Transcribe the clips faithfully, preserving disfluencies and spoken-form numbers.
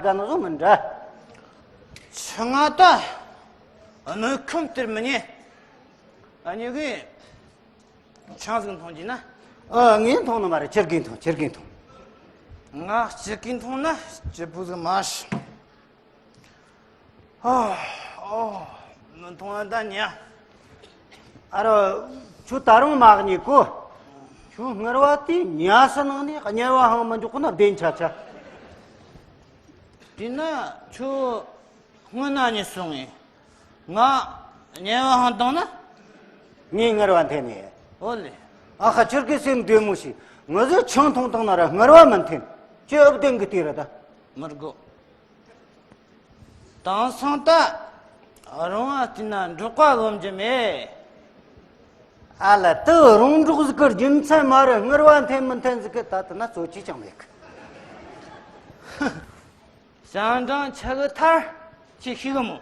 ག་ནོ་བཟོ་མི་འདྲ། ཆུ་ང་ད་གནོད་ཁུམ་སྟེར་མི་ཉན། ཨ་ནི་གི་ཆང་ཟིག་འཐུང་རྒྱུ་ན། ཨ། ངས་འཐུང་ནི་མ་རེད། ཁྱེད་ཀྱིས་འཐུང་། ཁྱེད་ཀྱིས་འཐུང་། ང་ཁྱེད་ཀྱིས་འཐུང་ན་སྐྱིད་པོ་ཟིག་མ་བྱུང་། ཨོ། ཨོ། མི་འཐུང་ན་ད་ཉལ། ཨ་རོ། ཁྱོད་ད་རུང་མ་ཉལ་གོ། ཁྱོད་སྔར་བ་དེ་ཉལ་ས་ནང་ནས་དམྱལ་བ་ཧང་མི་འཇོག་གོ་ན་བདེན་ཆ་ཆ། དེས་ན་ཁྱོད་སྔོན་ན་ཉལ་སོང་ངས། ང་དམྱལ་བ་ཧང་བཏང་ན། ངས་སྔར་བ་འཐེན་ནས། ཨོ་ལེ། ཨ་ཁ། ཁྱེད་ཀྱིས་སེམས་བདེ་མོ་བྱོས། ངུ་ཟོས་ཆང་འཐུང་བཏང་ན་ར་སྔར་བ་མི་འཐེན། ཁྱོད་ཨུ་བདེན་གི་དེ་ར་ད། མི་དགོས། དེང་སང་ད་རང་བ་བལྟས་ན་འབྲོག་པ་ལོན་རྒྱུ་མེད། ཨ་ལ། དེ་རོང་འབྲོག་ཟིག་གི་རྒྱུ་མཚན་མ་རེད། སྔར་བ་འཐེན་མི་འཐེན་ཟིག་གི་ད་དེ་ན་གཙོ་ཆེ་ཅང་མེད་གི། ཞང་ཀྲང་ཆི་གི་ཐར་ཅི་ཤེས་གི་མོ།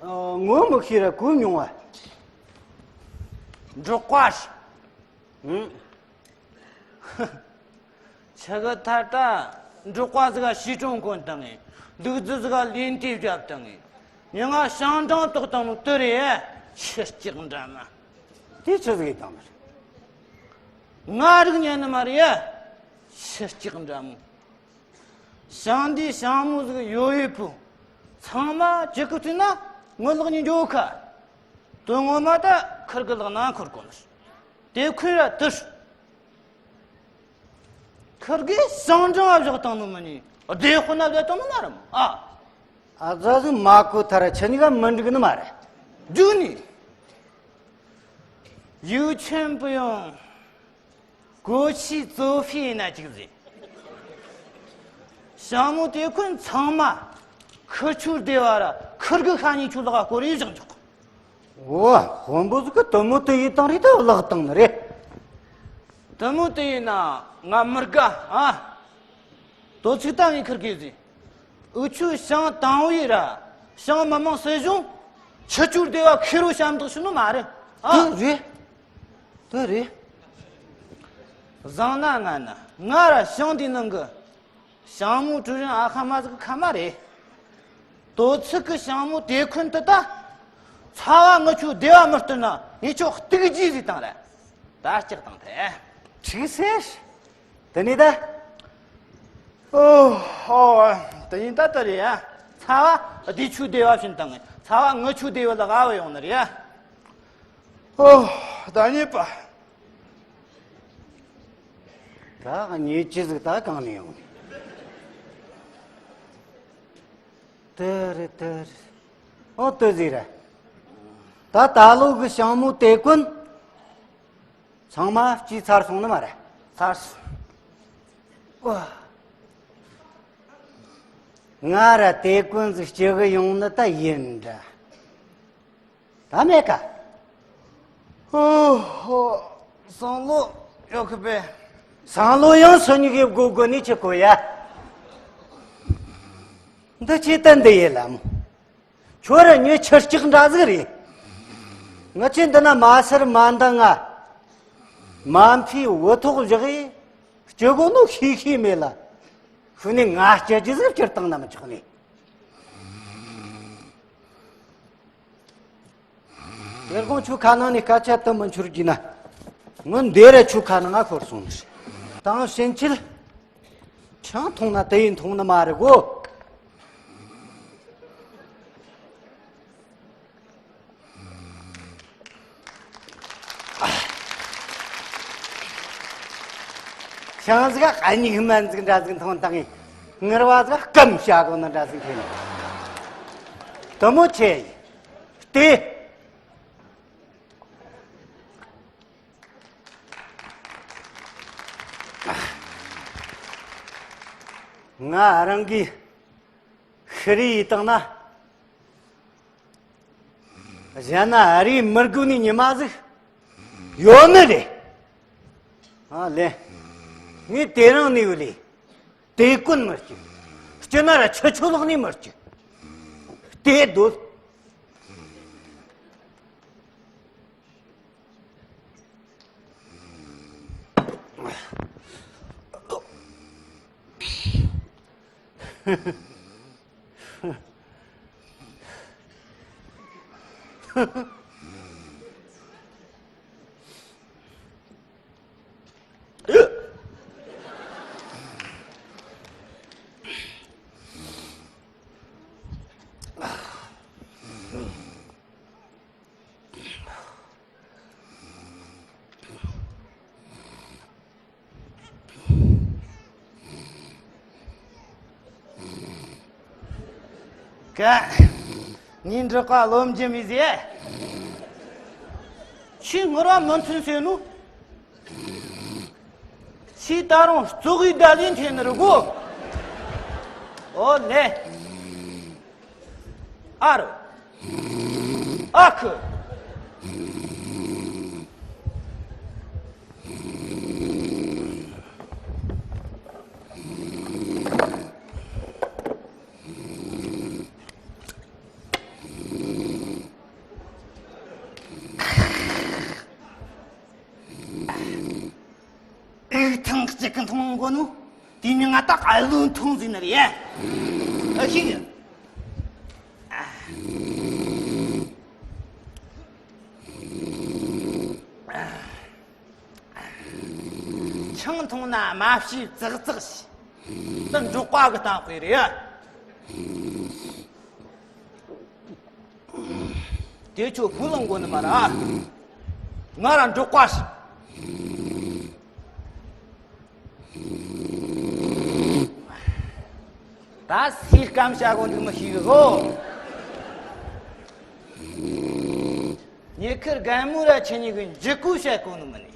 ཨ། ངོ་མི་ཤེས་ར་གོ་མྱོང་བ། འབྲོག་པ་ཞིག་ཨང་། ཆི་གི་ཐར་ད་འབྲོག་པ་ཟིག་ག་ཤི་གྲོང་གོན་བཏང་ངས། ལུག་རྫི་ཟིག་ག་ལན་ཏི་བརྒྱབ་བཏང་ངས། མྱི་ང་ཞང་ཀྲང་ཏོག་བཏང་ནོ་དེ་རེད། ཁྱི་སྐྱག་འདྲ་མ། དེ་ཆི་ཟིག་ཡིན་བཏང་ནི་རེད། ང་རིག་ཉན་ནི་མ་རེད། ཁྱི་སྐྱག་འདྲ་མོ། ཞང་འདི་ཞང་མོ་ཟིག་ཡོད་ཡོད་པོ། ཚང་མ་ཅིག་གི་བརྩིས་ན་ངོ་ལོག་ཉིན་འགྲོ་ཁ། དོན་ངོ་མ་ད་ཁུར་གི་ལག་ན་འཁོར་གོ་ནི། དེ་ཁོས་ར་དུ་ཧྲི། ཁུར་གི་ཞང་ཀྲང་བ་བཞག་བཏང་ནི་མ་ནི་བདེ་དཔུང་ན་བསྡད་བཏང་ནི་མ་རེད་མོ། ཨ། ཨ་ཙི་ཟིག་མ་གོ་ཐལ། ཁྱེད་གཉིས་ཀ་མི་འགྲིག་ནི་མ་རེད། འགྲིག་ནི། ཡུལ་ཆེན་པོ་ཡང་གོ་ཆའི་གཙོ་ཕི་ཡིན་ན་ཅིག་ཟེར། ཞང་མོ་དེ་ཁོན་ཚང་མ་ཁུར་ཆུར་བདེ་བ་ར་ཁུར་གི་ཁ་ཉིན་ཆུ་ལག་སྐོར་ཡིས་བཞག་འཇོག། འོ། དཔོན་པོ་ཟིག་གི་དུ་མོ་དེ་ཡིས་བཏང་རེད། ད་བརླག་བཏང་ནི་རེད། དུ་མོ་དེ་ཡིན་ན་ང་མི་དགའ་ཨ། དོ་ཚིགས་ད་ངས་ཁུར་གི་ཟེར། འུ་ཆོའི་ཞང་དང་བོ་ཡི་ར་ཞང་མི་མང་སྲིད་གཞུང་ཁྱི་ཆུར་བདེ་བ་ཁེར་རོ་ཞབས་འདེགས་ཞུ་ནི་མ་རེད་ཨ། དེ་རེད། དེ་རེད། བཟང་ན་ང་ན་ང་ར་ཞང་འདི་ནང་གི་ཞང་མོ་ཀྲུའུ་རེན་ཨ་ཁ་མ་ཟིག་གི་ཁ་མ་རེད། དོ་ཚིགས་གི་ཞང་མོ་དེ་ཁོན་དུ་ད། ཚ་བ་ངི་ཆོ་བདེ་བ་མི་སྟེར་ན་ངི་ཆོ་སྟུག་རྗེས་ཟིག་བཏང་ར། ད་སྐྲག་བཏང་ཐལ། ཁྲིག་སེ། དེ་ནས་ད། ཨོ། ཨོ། དེ་ཡིན་ད་ད་རེད་ཡ། ཚ་བ་འདི་ཆོ་བདེ་བ་བྱིན་བཏང་ངས། ཚ་བ་ངི་ཆོ་བདེ་བ་ལ་དགའ་བ་ཡོང་ནི་རེད་ཡ། ཨོ། ད་གཉིས་པ། ད་གཉིས་ཅི་ཟིག་ད་གང་ནས་ཡོང་ནི། དེ་རེད་དེ་རེད། ཨོ་དེ་ཟིག་རེད། ད་ད་ལོ་གི་ཞང་མོ་དེ་ཀུན། ཚང་མ་སྐྱེས་ཚར་སོང་ནི་མ་རེད། ཚར་སོང་། ཨོ། ང་ར་དེ་ཀུན་ཟིག་སྐྱེ་གི་ཡོང་ནི་ད་ཡིན་འདྲ། ད་མེད་ཀ། ཨོ་ཧོ། སང་ལོ་ཡོད་གི་པས། སང་ལོ་ཡང་སུ་གཉིས་ཀྱིས་སྒོ་སྒོ་ནས་ཁྱི་གོ་ཡ། འདི་ཅི་ད་འདི་ཡི་ལམ། ཁྱོད་ར་ཉོ་ཆུ་ལྕགས་འདྲ་ཟིག་རེད། ང་ཆེ་འདི་ན་མ་སར་མ་འདང་ང་། མ་མཐའི་འུ་ཐོག་བཞག་ཡི། སྐྱི་གོ་ནོ་ཤེས་ཤེས་མེད་ལ། ཤུ་ནི་ང་སྐྱི་རྒྱུ་ཟིག་སྐྱུར་བཏང་ན་མི་ཆོག་ནི། ལེར་གོང་ཆུ་ཁ་ནང་ནས་སྐད་ཆ་དུ་མི་འཆོར་གྱི་ན། ངོ་འདི་ར་ཆུ་ཁ་ནང་ང་ཤོར་སོང་ནི། དང་ཕྱིན་ཆད། ཆང་འཐུང་ན་དེ་ཡིན་འཐུང་ནི་མ་རེད་གོ། ཤང་ཟིག་ག་སྙིགས་མ་ཟིག་འདྲ་ཟིག་འཐུང་བཏང་ངས། ངར་བ་ཟིག་སྐམ་བྱ་གོ་ནི་འདྲ་ཟིག་འཐེན། དུ་མོ་ཆེ་ཡིན། ལྟོས། ང་རང་གིས་ཤི་རི་ཡི་སྟེང་ན། གཞན་ན་ཨ་རིའི་མི་དགོས་ནི་ཉི་མ་ཟིག་ཡོད་ནི་རེད། ཨ་ལེ། ངས་དེ་རིང་ནས་ཡོད་ལེ། དེ་ཀུན་མི་སྐྱུག་སྐྱུ་ན་ར་ཆུ་ཆུ་ལོག་ནས་མི་སྐྱུག་དེ་སྡོད། ཀ། ངའི་འབྲོག་པ་རློམ་རྒྱུ་མི་ཟེར། ཁྱོས་ངུར་བ་མི་འཐུང་ཟེར་ནོ། ཁྱོས་ད་རུང་ཙོག་གི་བརྡ་ལན་འཐེན་ནི་རེད་གོ། ཨོ་ལེ། ཨ་རོ། ཨ་ཁུ། ཨེ་ཐང་གཅིག་གི་འཐུང་དགོས་ནོ། དེ་ནི་ང་ད་ཨ་ལུ་འཐུང་ཟིན་ནི་རེད། ཨ་ཤི་གི། ཆང་འཐུང་ན་མ་བྱི་ཙག་ཙག་བྱི། འདི་འབྲོག་པ་གི་གཏམ་དཔེ་རེད། དེ་ཁྱོད་བུ་ལོན་དགོས་ནི་མ་རེད། ང་རང་འབྲོག་པ་ཞིག་ད་སུས་སྐམ་བྱ་དགོས་འདུག་མི་ཤེས་གི་གོ། ཉེ་ཁར་རྒན་མོ་ར་ཁྱེད་གཉིས་ཀྱི་འཇིགས་སྐུལ་བྱེད་དགོས་ནི་མིན་ནི།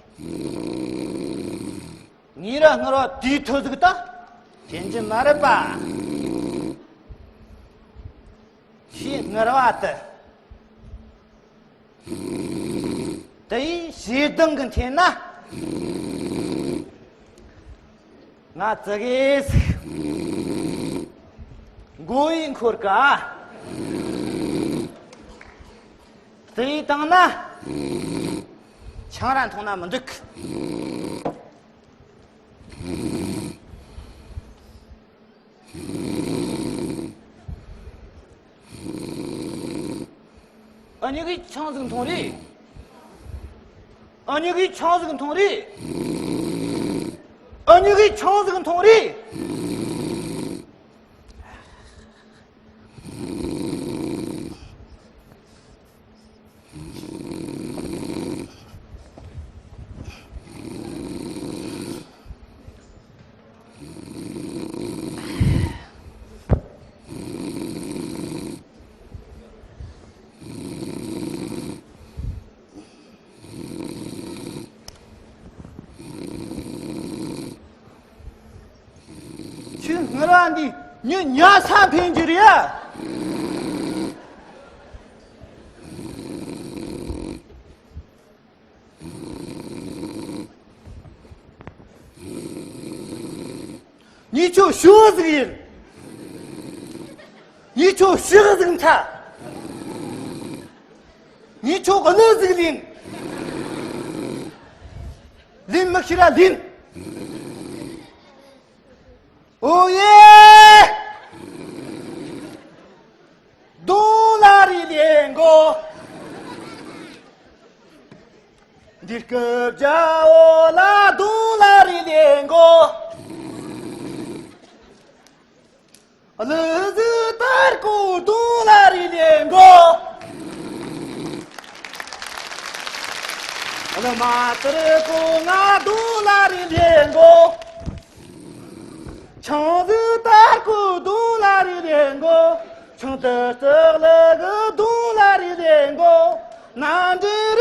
ངའི་ར་སྔར་བ་དེའི་ཐོ་ཟིག་ད་དྲན་གྱི་མ་རེད་པ། ཞེས་སྔར་བ་དེ། དེ་ཡིས་ཞེ་སྡང་གི་འཐེན་ན། ང་ཙི་གེ་ཟིག་མགོ་ཡི་འཁོར་ག། དེ་ཡིས་བཏང་ན། ཆང་ར་འཐུང་ན་མི་འགྲིག་ཨ་ནི་གིས་ཆང་ཟིག་འཐུང་རེད། ཨ་ནི་གིས་ཆང་ཟིག་འཐུང་རེད། ཨ་ནི་གིས་ཆང་ཟིག་འཐུང་རེད། ཁྱོད་ངུ་ར་འདི་མྱི་ཉལ་ས་འཕེན་རྒྱུ་རེད་ཡ། ངས་ཁྱོད་ཤི་བོ་ཟིག་ཡིན། ངས་ཁྱོད་ཤི་གི་ཟིག་འཐའ། ངས་ཁྱོད་གི་གནོད་ཟིག་ལེན། ལེན་མི་ཤེས་ར་ལེན། ཨོ་ཡེ། གདོང་ལ་རི་ལེན་གོ། འདི་སྐབས་རྒྱ་འོ་ལ་གདོང་ལ་རི་ལེན་གོ། ལུ་ཟི་དར་ཀོ་གདོང་ལ་རི་ལེན་གོ། ལུ་མ་དར་ཀོ་ང་གདོང་ལ་རི་ལེན་གོ། ཆང་ཟི་དར་ཀོ་གདོང་ལ་རི་ལེན་གོ། ཆང་དར་ཙག་ལ་གི་གདོང་ལ་རི་ལེན་གོ། ན་འདྲི་